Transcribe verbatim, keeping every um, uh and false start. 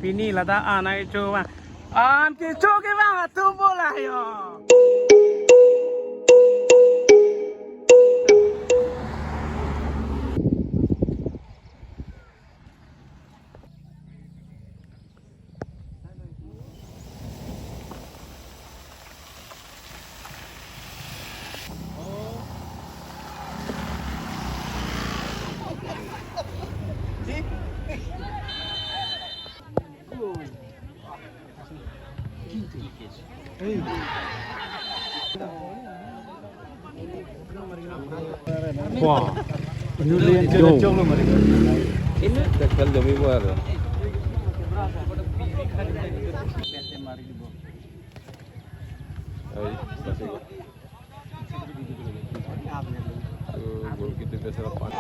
Pini ladak an ai cho vang. An kecho kevang atum bola yo. Wah. Yo. Ini tek kal jami buat. Ai, masih. Tuh, gol kita biasa lepas.